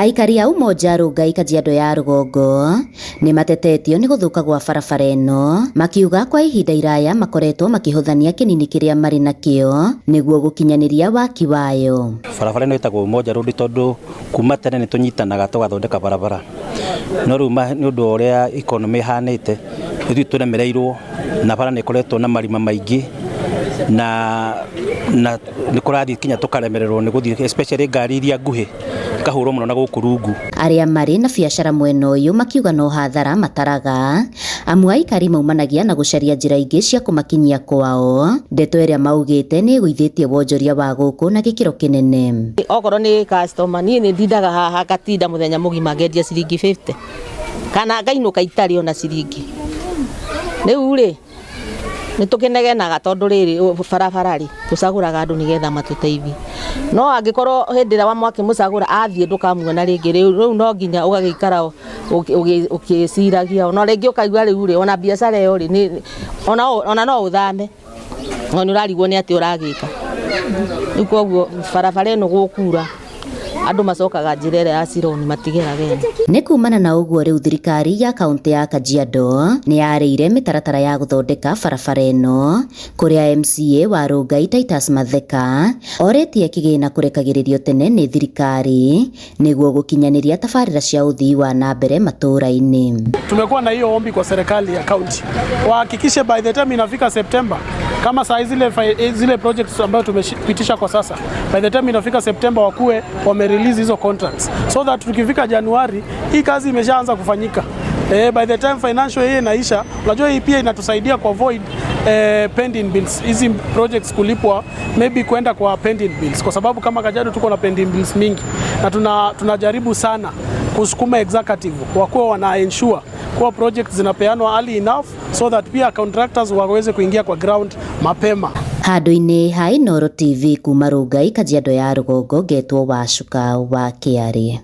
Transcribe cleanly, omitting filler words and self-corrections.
Aikari a Umoja Rongai Kajiado ya rũgongo nĩ matetetio nĩ gũthũka gwa barabara ĩno, makiuga kwa ihinda iraya makoretwo makĩhũthania kĩnini kĩrĩa marĩ nakĩo nĩguo gũkinyanĩria waki wayo. Barabara ĩno ĩtagwo Umoja Road tondũ kuma tene nĩ tũnyitanaga tũgathondeka barabara, no rĩu nĩ ũndũ wa ũrĩa economy ĩhanĩte, ithuĩ tũremereirwo na bara nĩ ĩkoretwo na marima maingĩ na nĩ kũrathiĩ kinya tũkaremererwo nĩ gũthiĩ, especially ngari iria nguhĩ ikahũrwo mũno na gũkũ rungu. Arĩa marĩ na biacara mwena ũyũ makiuga no hathara mataraga, amu aikari maumanagia na gũcaria njĩra ingĩ cia kũmakinyia kwao, ndeto ĩrĩa maugĩte nĩ ĩgũithĩtie wonjoria wa gũkũ na gĩkĩro kĩnene. Okorwo nĩ customer, niĩ nĩ ndindaga haha ngatinda mũthenya mũgima ngendia ciringi 50 kana ngainũka itarĩ ona ciringi. Rĩu rĩ, nĩ tũkĩnegenaga tondũ rĩrĩ barabara rĩ, tũcagũraga andũ nĩgetha matũteithie, no angĩkorwo hĩndĩ ĩrĩa mwakĩmũcagũra athiĩ ndũkamuona rĩngĩ, rĩu no nginya ũgagĩikara ũgĩciragia, ona rĩngĩ ũkaigua rĩu rĩ, ona biacara ĩyo rĩ, ona no ũthame, no nĩ ũrarigwo nĩ atĩa ũragĩka. Rĩu koguo barabara ĩno gũkura andũ macokaga njĩra ĩrĩa ya Sironi, matigeraga ĩno. Nĩ kumana na ũguo rĩu thirikari ya kaunti ya Kajiado nĩ yarĩire mĩtaratara ya gũthondeka barabara ĩno, kũrĩa MCA wa Rongai Titus Matheka orĩtie kĩgĩna kũrekagĩrĩrio tene nĩ thirikari nĩguo gũkinyanĩria tabarĩra cia ũthii wa na mbere matũũra-inĩ. Tumekuwa na hiyo ombi kwa serikali ya kaunti wahakikishe by the time inafika September, kama saa zile projects ambayo tumepitisha kwa sasa, by the time inafika September wakuwe wame release hizo contracts so that tukifika Januari hii kazi imeshaanza kufanyika. By the time financial year inaisha, unajua hii pia inatusaidia ku avoid pending bills, hizi projects kulipwa maybe kwenda kwa pending bills, kwa sababu kama Kajiado tuko na pending bills mingi na tunajaribu sana kusukuma executive wakuwa wana ensure kuwa projects zinapeanwa early enough so that pia contractors waweze kuingia kwa ground mapema. Handũ-inĩ ha Inooro TV kuma Rongai, Kajiado ya rũgongo, ngetwo Wacuka wa Kĩarĩ.